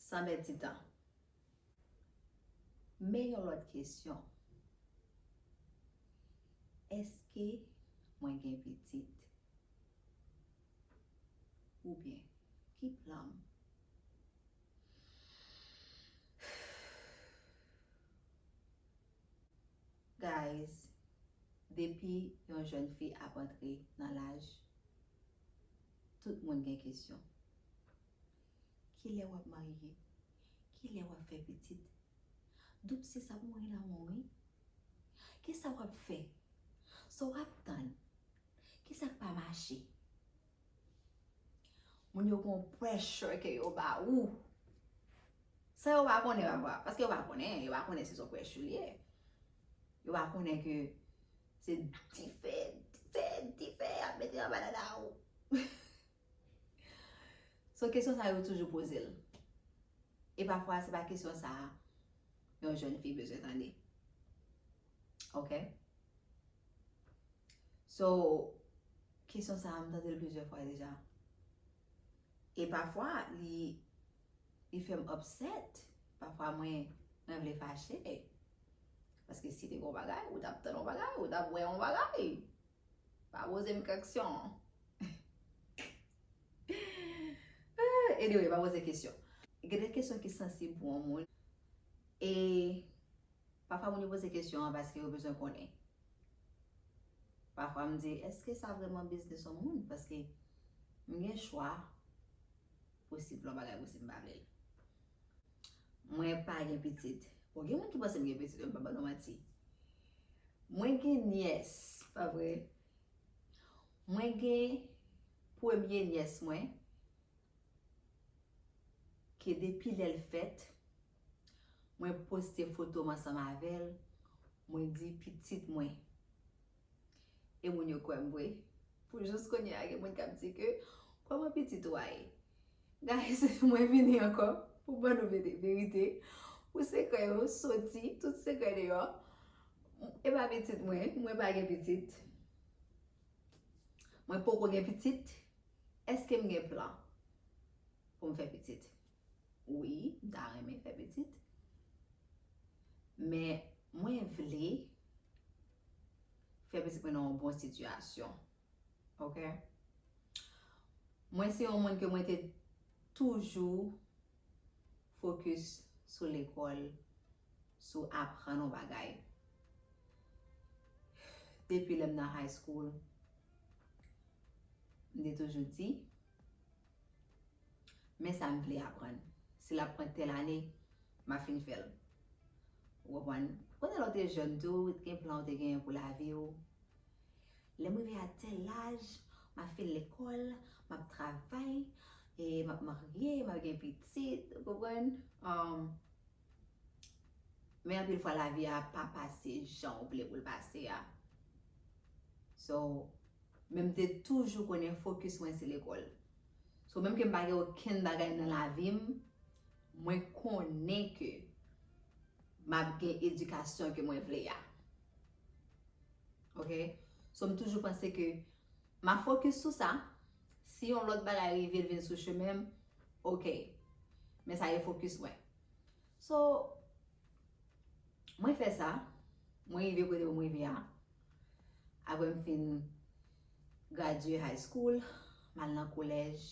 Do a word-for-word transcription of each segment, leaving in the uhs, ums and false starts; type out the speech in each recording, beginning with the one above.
San pèdi tan. Men yon lòt kesyon. Èske mwen gen pitit? Oubyen, ki plan m? Guys, depi yon jèn fi ap antre nan laj, tout moun gen kesyon. Kilè w ap marye? Kilè w ap fè pitit? Doub se sa pou mwen la, wi. Kisa w ap fè? Sa w ap tann? Kisa k pa mache? Moun yo gon pressure ke yo ba ou. San yo pa konnen, yo pa, paske yo pa konnen, yo pa konnen si se pressure li ye. Yo pa konnen ke se dife, dife, dife y ap mete anba dada ou. So, kesyon sa yo toujou poze l. E pafwa, se pa kesyon sa yon jèn fi bezwen tande. Ok? So, kesyon sa a, m tande l plizyè fwa deja. E pafwa, li, li fè m upset. Pafwa, mwen, mwen vle fache. Paske si te gen yon bagay, ou t ap tann yon bagay, ou t ap wè yon bagay. Pa poze m keksyon. Anyway, pa poze kesyon. Gen de kesyon ki sansib pou yon moun. E pafwa moun yo poze kesyon an paske yo bezwen konnen. Pafwa m di, èske sa vrèman biznis yon moun? Paske m gen chwa pou si m vle yon bagay pou si m pa vle l. Mwen pa gen pitit. Bon, gen moun ki panse m gen pitit, m pa ban nou manti. Mwen gen nyès, pa vre? Mwen gen premye nyès mwen, ke depi lè l fèt, mwen poste foto m ansanm avè l, mwen di pitit mwen. E moun yo kwè m vre. Pou jis kounye a, gen moun k ap di ke, kòman pitit ou a ye? Guys, mwen vini ankò pou ban nou veri-, verite, pou sekrè yo soti, tout sekrè deyò. E pa pitit mwen, mwen pa gen pitit. Mwen poko gen pitit. Èske m gen plan pou m fè pitit? Wi, m ta renmen fè pitit. Men mwen vle fè pitit mwen nan yon bon sitiyasyon. Ok? Mwen se yon moun ke mwen te toujou fokis sou lekòl, sou aprann yon bagay. Depi lè m nan high school, m te toujou di, men sa m vle aprann. Si l ap pran tèl ane, m a fin fè l. Ou konprann? Kounye a lè w te jèn tou, gen plan w te genyen pou lavi w. Lè m rive a tèl laj, m ap fin lekòl, m ap travay, e m ap marye, m ap gen pitit, ou konprann? Um, men anpil fwa lavi a pa pase jan w vle pou l pase a. So, men m te toujou konnen fokis mwen se lekòl. So, menm ke m pa gen okenn bagay nan lavi m, mwen konnen ke m ap gen edikasyon ke mwen vle a. Ok? So, m toujou panse ke m a fokis sou sa. Si yon lòt bagay rive, l vin sou chemen m, ok. Men sa e fokis mwen. So, mwen fè sa. Mwen rive kote pou m rive a. Apre m fin gradye high school, m al nan kolèj,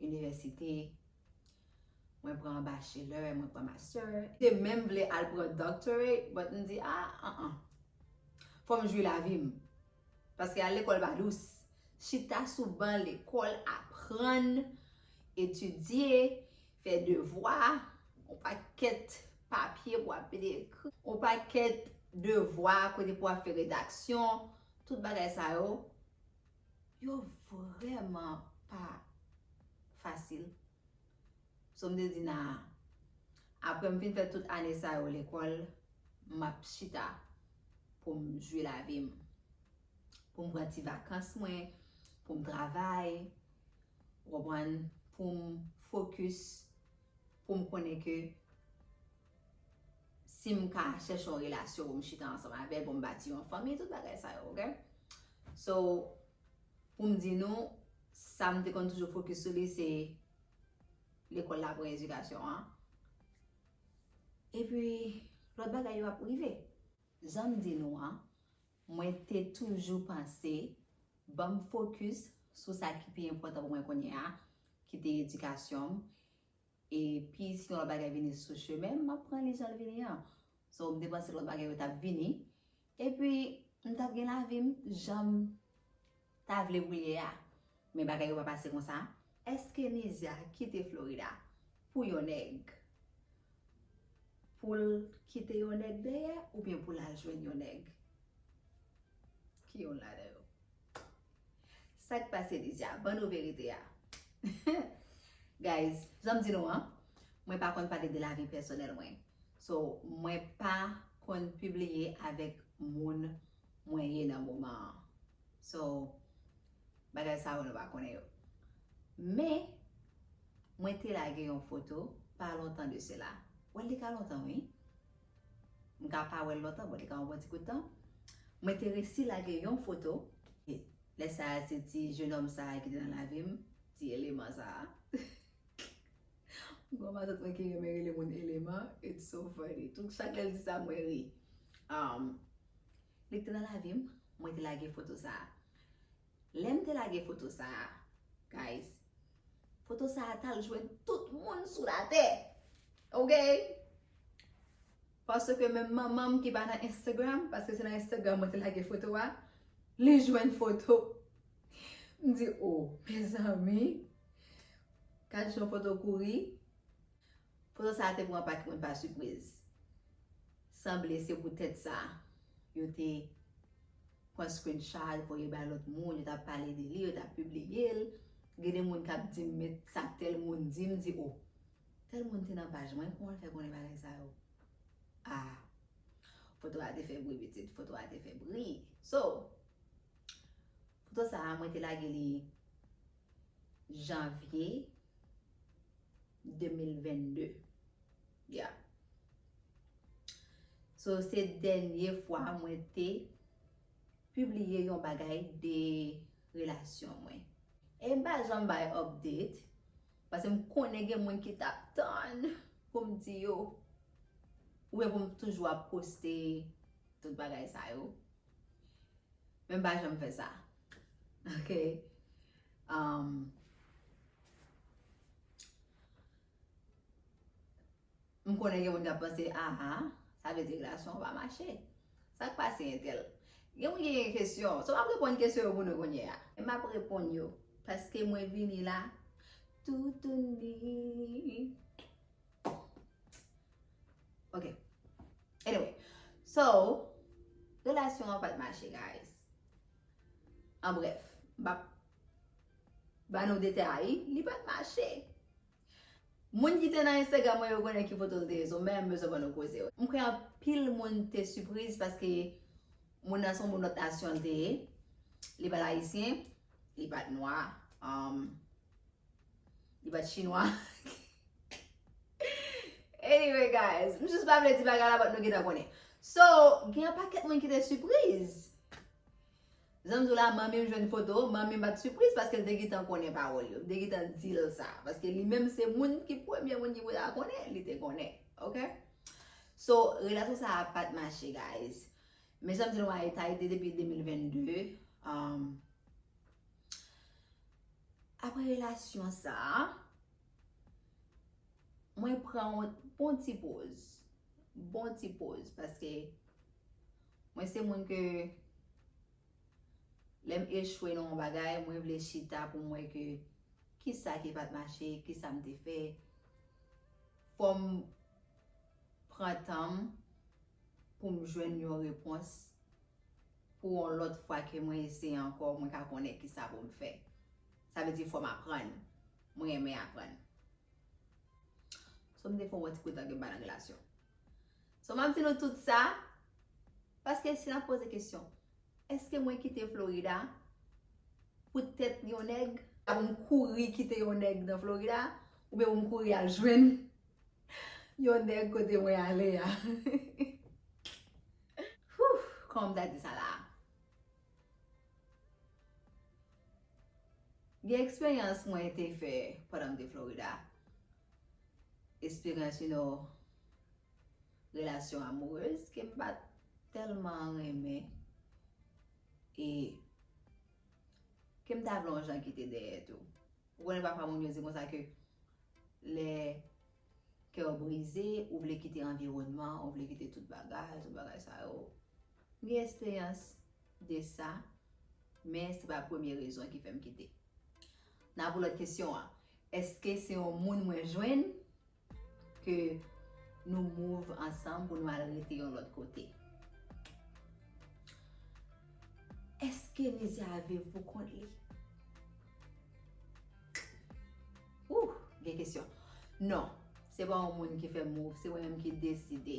inivèsite, mwen pran bachelor, mwen pran master. Te menm vle al pran doctorate, but m di, ah, ah, ah. Fò m jwi lavi m. Paske al lekòl pa dous. Chita sou ban lekòl, aprann, etidye, fè devwa, yon pakèt papye pou w ap ekri, yon pakèt devwa kote pou w ap fè redaksyon, tout bagay sa yo, yo vrèman pa fasil. So, m te di, nah, apre m fin fè tout ane sa yo lekòl, m ap chita pou m jwi lavi m. Pou m pran ti vakans mwen, pou m travay, ou konprann, pou m fokis, pou m konnen ke si m ka chèche yon relasyon pou m chita ansanm avè l, pou m bati yon fanmi, tout bagay sa yo, ok? So, pou m di nou, Sa m te konn toujou fokis sou li, se lekòl la pou edikasyon an. Epi, lòt bagay yo ap rive. Jan m di nou an, mwen te toujou panse, ban m fokis sou sa ki pi enpòtan pou mwen kounye a, ki te edikasyon m. Epi, si yon lòt bagay vini sou chemen m, m ap pran li jan l vini an. So, m te panse lòt bagay yo t ap vini. Epi, m t ap gen lavi m jan m ta vle pou l ye a. Men bagay yo pa pase konsa. Èske Nizia kite Florida pou yon nèg? Pou l kite yon nèg dèyè oubyen pou l al jwenn yon nèg? Ki youn ladan yo? Sa k pase, Lizia? Ban nou verite a. Guys, jan m di nou an, mwen pa konn pale de lavi pèsonèl mwen. So, mwen pa konn pibliye avèk moun mwen ye nan moman an. So, bagay sa yo nou pa konnen yo. Men, mwen te lage yon foto pa lontan de sela. Wè, li ka lontan, wi. M ka pa wè l lontan, but li ka yon bon ti kout tan. Mwen te resi lage yon foto. E lè sa a, se ti jenòm sa a ki te nan lavi m, ti eleman sa a. M gon matant mwen ki renmen rele moun eleman, it's so funny. Tout chak lè l di sa, mwen ri. Um, li te nan lavi m, mwen te lage foto sa a. Lè m te lage foto sa a, guys, foto sa a t al jwenn tout moun sou latè. Ok? Paske menm manman m ki pa nan Instagram, paske se nan Instagram mwen te lage foto a, li jwenn foto. M di, "O, mezanmi, gad jan foto kouri." Foto sa a te pran anpil moun pa sipriz. Sanble se poutèt sa yo te pran screenshot, voye bay lòt moun, yo t ap pale de li, yo t ap pibliye l. Gen de moun k ap di m, "Men sa tèl moun di," m di, "O, tèl moun te nan paj mwen, kòman l fè konnen bagay sa yo?" Ah, foto a te fè bri, pitit, foto a te fè bri. So, foto sa a, mwen te lage li janvye de mil vennde. Yeah. So, se dènye fwa mwen te pibliye yon bagay de relasyon mwen. E m pa janm bay update, paske m konnen gen moun ki t ap tann pou m di yo, oubyen pou m toujou ap poste tout bagay sa yo. Men m pa janm fè sa. Ok? Um, m konnen gen moun k ap panse, "Aha, sa vle di relasyon an pa mache. Sa k pase entèl?" Gen moun ki gen kesyon. So, m ap reponn kesyon yo pou nou kounye a. E m ap reponn yo. Paske mwen vini la, toutouni. Ok. Anyway. So, relasyon an pa t mache, guys. An brèf, m p ap ba nou detay, li pa t mache. Moun ki te nan Instagram mwen yo konnen ki foto l te ye, so m pa menm bezwen ban nou koze yo. M kwè anpil moun te sipriz paske moun nan se yon moun lòt nasyon l te ye. Li pa t ayisyen, li pa t nwa. Um, Li pa t chinwa. Anyway, guys, m jis pa vle di bagay la, but nou gentan konnen. So, gen yon pakèt moun ki te sipriz. Jan m di w la, manmi m jwenn foto, manmi m pa t sipriz paske l te gentan konnen pawòl yo. M te gentan di l sa. Paske li menm se moun ki premye moun ki pou ta konnen, li te konnen. Ok? So, relasyon sa a pa t mache, guys. Men jan m di nou a, e ta rete depi de mil vennde. Um, Apre relasyon sa a, mwen pran yon bon ti poz. Bon ti poz, paske mwen se moun ke lè m echwe nan yon bagay, mwen vle chita pou m wè ke kisa ki pa t mache, kisa m te fè. Fò m pran tan m pou m jwenn yon repons pou yon lòt fwa ke mwen eseye ankò, mwen ka konnen kisa pou m fè. Sa vle di fò m aprann. Mwen renmen aprann. So, m te fè yon ti kout tan ke m pa nan relasyon. So, m ap di nou tout sa, paske si n ap poze kesyon, èske mwen kite Florida poutèt yon nèg? Pou m kouri kite yon nèg nan Florida, oubyen pou m kouri al jwenn yon nèg kote mwen ale a? Whew, kòman m ta di sa la? Gen eksperyans mwen te fè pandan m te Florida. Eksperyans, you know, relasyon amourez ke m pa t tèlman renmen e ke m ta vle yon jan kite dèyè tou. Ou konnen pafwa moun yo di konsa ke lè kè w brize, ou vle kite anviwònman, ou vle kite tout bagay, tout bagay sa yo. M gen eksperyans de sa, men se pa premye rezon ki fè m kite. N a pou lòt kesyon an. Èske se yon moun mwen jwenn ke nou move ansanm pou nou al rete yon lòt kote? Èske Nizia viv pou kont li? Ouh, gen kesyon. Non, se pa yon moun ki fè move, se mwen menm ki deside.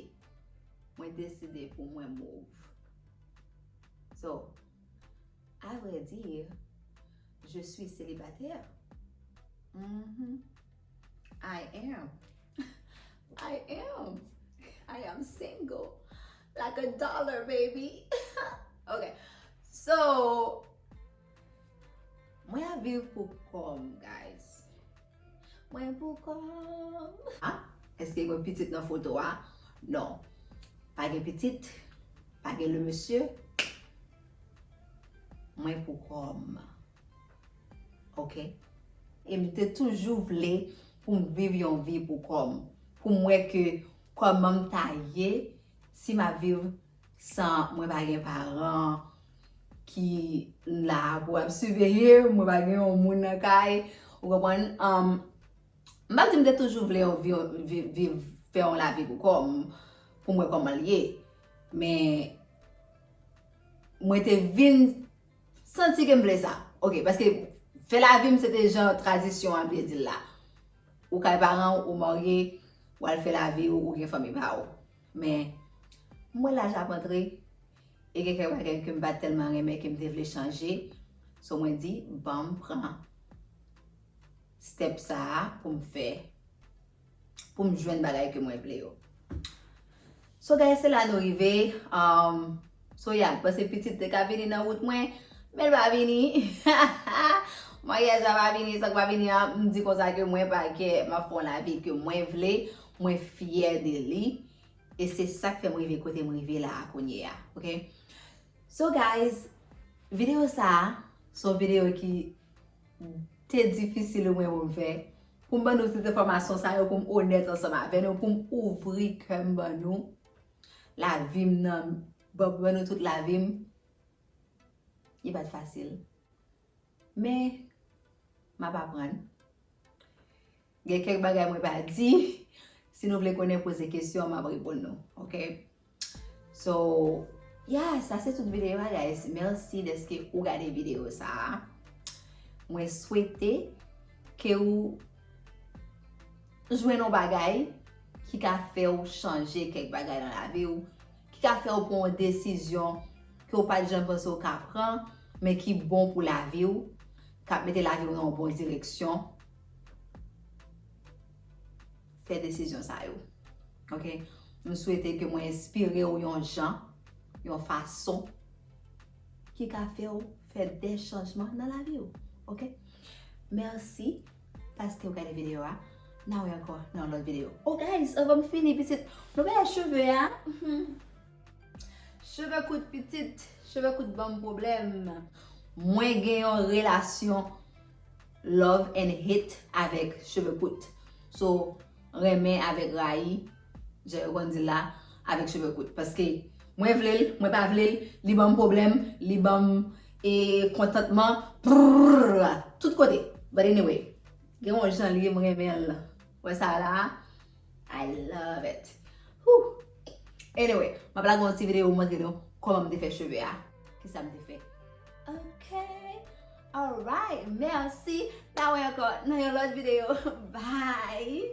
Mwen deside pou mwen move. So, à vrai dire, je suis célibataire. Mhm. I am. I am. I am single. Like a dollar, baby. Ok. So, mwen ap viv pou kò m, guys. Mwen pou kò m. Ah, èske gen pitit nan foto a? Non. Pa gen pitit. Pa gen le mesye. Mwen pou kò m. Ok? E m te toujou vle pou m viv yon vi pou kò m. Pou m wè ke kòman m ta ye si m ap viv san mwen pa gen paran ki la pou ap siveye m, mwen pa gen yon moun nan kay. Ou konprann? Um, m pa di m te toujou vle yon vi, vi, viv, fè yon lavi pou kò m, pou m wè kòman l ye. Men, mwen te vin santi ke m vle sa. Ok, paske fè lavi m se te jan tranzisyon an vle di l la. Ou kay paran w, ou marye, w al fè lavi w, ou gen fanmi pa w. Men, m wè laj ap antre, e gen kèk bagay ke m pa t tèlman renmen ke m te vle chanje. So, mwen di, ban m pran step sa a pou m fè, pou m jwenn bagay ke mwen vle yo. So, guys, se la nou rive. Um, so, yeah, m panse pitit te ka vini nan wout mwen, men l pa vini. Maryaj la pa vini, sa k pa vini an, m di konsa ke mwen pa kè, m ap fè yon lavi ke mwen vle, mwen fyè de li. E se sa k fè m rive kote m rive la a kounye a, ok? So, guys, videyo sa a, se yon videyo ki te difisil mwen pou m fè, pou m ban nou tout enfòmasyon sa yo, pou m onèt ansanm avè nou, pou m ouvri kè m ban nou, lavi m nan, ban, ban nou tout lavi m. Li pa t fasil. Men, m ap aprann. Gen kèk bagay mwen pa di. Si nou vle konnen, poze kesyon, m ap reponn nou. Ok? So, yeah, sa se tout videyo a, guys. Mèsi dèske ou gade videyo sa a. Mwen swete ke ou jwenn yon bagay ki ka fè w chanje kèk bagay nan lavi w, ki ka fè w pran yon desizyon ke w pa t janm panse w ka pran, men ki bon pou lavi w, k ap mete lavi w nan yon bon direksyon. Fè desizyon sa yo. Ok? M swete ke mwen enspire w yon jan, yon fason ki ka fè w fè de chanjman nan lavi w. Ok? Mèsi paske w gade videyo a. N a wè ankò nan yon lòt videyo. Oh, guys, anvan m fini, pitit, nou wè cheve a? Mhm. Cheve kout, pitit, cheve kout ban m pwoblèm. Mwen gen yon relasyon love and hate avèk cheve kout. So, renmen avèk rayi, jan yo konn di l la, avèk cheve kout. Paske mwen vle l, mwen pa vle l, li ban m pwoblèm, li ban m, e, kontantman, prrr, tout kote. But anyway, gen yon jan li ye, m renmen l. Wè sa la? I love it. Whew. Anyway, m ap lage yon ti videyo pou montre nou kòman m te fè cheve a. Kisa m te fè. Ok. Alright. Mèsi. N a wè ankò nan yon lòt videyo. Bye.